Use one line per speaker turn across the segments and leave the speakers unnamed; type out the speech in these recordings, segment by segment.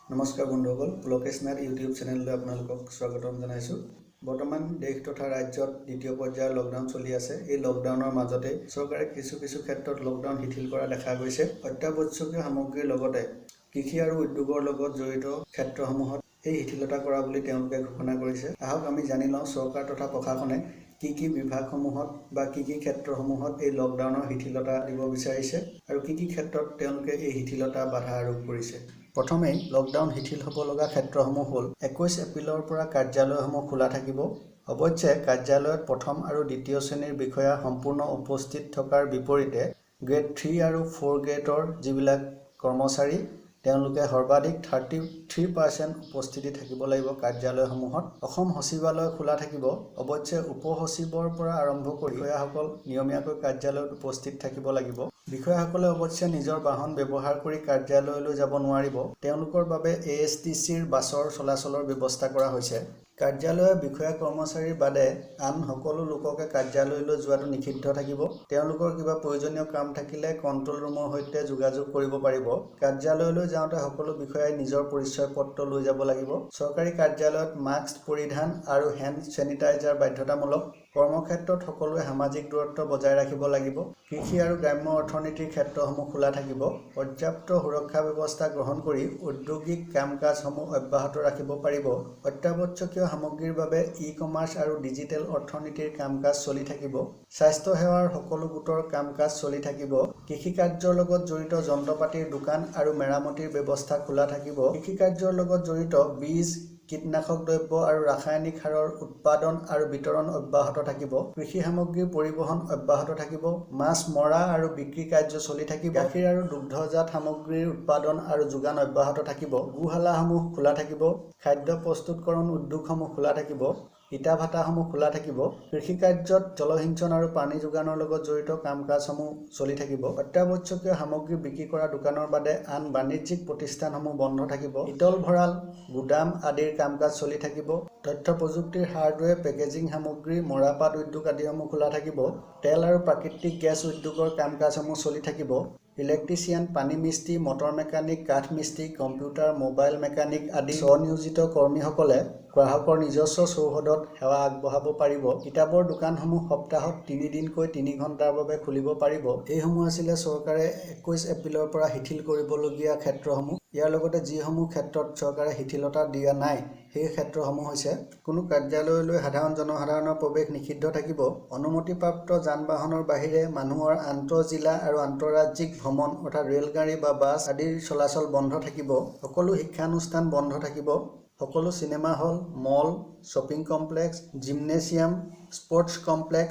নমস্কাৰ বন্ধুসকল, পুলকেশ নাথ ইউটিউব চেনেললৈ আপোনালোকক স্বাগতম জনাইছোঁ। বৰ্তমান দেশ তথা ৰাজ্যত দ্বিতীয় পৰ্যায়ৰ লকডাউন চলি আছে। এই লকডাউনৰ মাজতে চৰকাৰে কিছু কিছু ক্ষেত্ৰত লকডাউন শিথিল কৰা দেখা গৈছে। অত্যাৱশ্যকীয় সামগ্ৰীৰ লগতে কৃষি আৰু উদ্যোগৰ লগত জড়িত ক্ষেত্ৰসমূহত এই শিথিলতা কৰা বুলি তেওঁলোকে ঘোষণা কৰিছে। আহক, আমি জানি লওঁ চৰকাৰ তথা প্ৰশাসনে কি কি বিভাগসমূহত বা কি কি ক্ষেত্ৰসমূহত এই লকডাউনৰ শিথিলতা দিব বিচাৰিছে আৰু কি কি ক্ষেত্ৰত তেওঁলোকে এই শিথিলতা বাধা আৰোপ কৰিছে। প্ৰথমেই লকডাউন শিথিল হ'ব লগা ক্ষেত্ৰসমূহ হ'ল, 21 এপ্ৰিলৰ পৰা কাৰ্যালয়সমূহ খোলা থাকিব। অৱশ্যে কাৰ্যালয়ত প্ৰথম আৰু দ্বিতীয় শ্ৰেণীৰ বিষয়া সম্পূৰ্ণ উপস্থিত থকাৰ বিপৰীতে গ্ৰেড 3 আৰু 4 গ্ৰেডৰ যিবিলাক কৰ্মচাৰী, তেওঁলোকে সৰ্বাধিক 33% উপস্থিতি থাকিব লাগিব কাৰ্যালয়সমূহত। অসম সচিবালয় খোলা থাকিব। অৱশ্যে উপ সচিবৰ পৰা আৰম্ভ কৰি বিষয়াসকল নিয়মীয়াকৈ কাৰ্যালয়ত উপস্থিত থাকিব লাগিব। বিষয়াসকলে অৱশ্যে নিজৰ বাহন ব্যৱহাৰ কৰি কাৰ্যালয়লৈ যাব নোৱাৰিব। তেওঁলোকৰ বাবে এএছটিচিৰ বাছৰ চলাচলৰ ব্যৱস্থা কৰা হৈছে। কাৰ্যালয়ৰ বিষয়া কৰ্মচাৰীৰ বাদে আন সকলো লোককে কাৰ্যালয়লৈ যোৱাটো নিষিদ্ধ থাকিব। তেওঁলোকৰ কিবা প্ৰয়োজনীয় কাম থাকিলে কণ্ট্ৰল ৰুমৰ সৈতে যোগাযোগ কৰিব পাৰিব। কাৰ্যালয়লৈ যাওঁতে সকলো বিষয়াই নিজৰ পৰিচয় পত্ৰ লৈ যাব লাগিব। চৰকাৰী কাৰ্যালয়ত মাস্ক পৰিধান আৰু হেণ্ড ছেনিটাইজাৰ বাধ্যতামূলক। কৰ্মক্ষেত্ৰত সকলোৱে সামাজিক দূৰত্ব বজাই ৰাখিব লাগিব। কৃষি আৰু গ্ৰাম্য অৰ্থনীতিৰ ক্ষেত্ৰসমূহ খোলা থাকিব। পৰ্যাপ্ত সুৰক্ষা ব্যৱস্থা গ্ৰহণ কৰি ঔদ্যোগিক কাম কাজসমূহ অব্যাহত ৰাখিব পাৰিব। অত্যাৱশ্যকীয় সামগ্ৰীৰ বাবে ই কমাৰ্চ আৰু ডিজিটেল অৰ্থনীতিৰ কাম কাজ চলি থাকিব। স্বাস্থ্য সেৱাৰ সকলো গোটৰ কাম কাজ চলি থাকিব। কৃষি কাৰ্যৰ লগত জড়িত যন্ত্ৰপাতিৰ দোকান আৰু মেৰামতিৰ ব্যৱস্থা খোলা থাকিব। কৃষি কাৰ্যৰ লগত জড়িত বীজ, কীটনাশক দ্ৰব্য আৰু ৰাসায়নিক সাৰৰ উৎপাদন আৰু বিতৰণ অব্যাহত থাকিব। কৃষি সামগ্ৰীৰ পৰিবহণ অব্যাহত থাকিব। মাছ মৰা আৰু বিক্ৰী কাৰ্য চলি থাকিব। গাখীৰ আৰু দুগ্ধজাত সামগ্ৰীৰ উৎপাদন আৰু যোগান অব্যাহত থাকিব। গোশালাসমূহ খোলা থাকিব। খাদ্য প্ৰস্তুতকৰণ উদ্যোগসমূহ খোলা থাকিব। ইটা ভাটাসমূহ খোলা থাকিব। কৃষি কাৰ্যত জলসিঞ্চন আৰু পানী যোগানৰ লগত জড়িত কাম কাজসমূহ চলি থাকিব। অত্যাৱশ্যকীয় সামগ্ৰী বিক্ৰী কৰা দোকানৰ বাদে আন বাণিজ্যিক প্ৰতিষ্ঠানসমূহ বন্ধ থাকিব। শীতল ভঁৰাল, গুদাম আদিৰ কাম কাজ চলি থাকিব। তথ্য প্ৰযুক্তিৰ হাৰ্ডৱেৰ, পেকেজিং সামগ্ৰী, মৰাপাট উদ্যোগ আদিসমূহ খোলা থাকিব। তেল আৰু প্ৰাকৃতিক গেছ উদ্যোগৰ কাম কাজসমূহ চলি থাকিব। ইলেক্ট্ৰিচিয়ান, পানী মিস্ত্ৰী, মটৰ মেকানিক, কাঠ মিস্ত্ৰী, কম্পিউটাৰ, মোবাইল মেকানিক আদি স্বনিয়োজিত কৰ্মীসকলে গ্ৰাহকৰ নিজস্ব চৌহদত সেৱা আগবঢ়াব পাৰিব। কিতাপৰ দোকানসমূহ সপ্তাহত তিনিদিনকৈ 3 ঘণ্টাৰ বাবে খুলিব পাৰিব। এইসমূহ আছিলে চৰকাৰে 21 এপ্ৰিলৰ পৰা শিথিল কৰিবলগীয়া ক্ষেত্ৰসমূহ। ইয়াৰ লগতে যিসমূহ ক্ষেত্ৰত চৰকাৰে শিথিলতা দিয়া নাই, সেই ক্ষেত্ৰসমূহ হৈছে, কোনো কাৰ্যালয়লৈ সাধাৰণ জনসাধাৰণৰ প্ৰৱেশ নিষিদ্ধ থাকিব। অনুমতিপ্ৰাপ্ত যান বাহনৰ বাহিৰে মানুহৰ আন্তঃজিলা আৰু আন্তঃৰাজ্যিক ভ্ৰমণ, অৰ্থাৎ ৰেলগাড়ী বা বাছ আদিৰ চলাচল বন্ধ থাকিব। সকলো শিক্ষানুষ্ঠান বন্ধ থাকিব। সকলো cinema hall, mall, shopping complex, gymnasium, sports complex,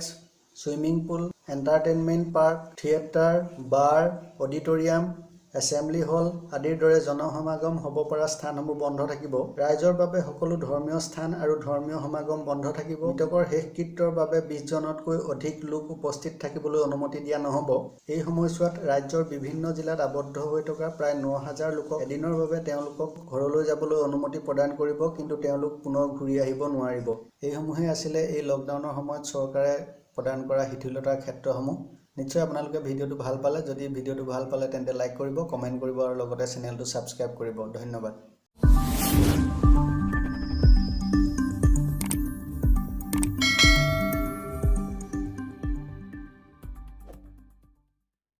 swimming pool, entertainment park, theatre, bar, auditorium, assembly hall আদিৰ দৰে জনসমাগম হ'ব পৰা স্থানসমূহ বন্ধ থাকিব। ৰাইজৰ বাবে সকলো ধৰ্মীয় স্থান আৰু ধৰ্মীয় সমাগম বন্ধ থাকিব। মৃতকৰ শেষকৃত্যৰ বাবে 20 জনতকৈ অধিক লোক উপস্থিত থাকিবলৈ অনুমতি দিয়া নহ'ব। এই সময়ছোৱাত ৰাজ্যৰ বিভিন্ন জিলাত আবদ্ধ হৈ থকা প্ৰায় 9 হাজাৰ লোকক এদিনৰ বাবে তেওঁলোকক ঘৰলৈ যাবলৈ অনুমতি প্ৰদান কৰিব, কিন্তু তেওঁলোক পুনৰ ঘূৰি আহিব নোৱাৰিব। এইসমূহেই আছিলে এই লকডাউনৰ সময়ত চৰকাৰে প্ৰদান কৰা শিথিলতাৰ ক্ষেত্ৰসমূহ। নিশ্চয় আপোনালোকে ভিডিঅ'টো ভাল পালে। যদি ভিডিঅ'টো ভাল পালে, তেন্তে লাইক কৰিব, কমেণ্ট কৰিব আৰু লগতে চেনেলটো ছাবস্ক্ৰাইব কৰিব। ধন্যবাদ।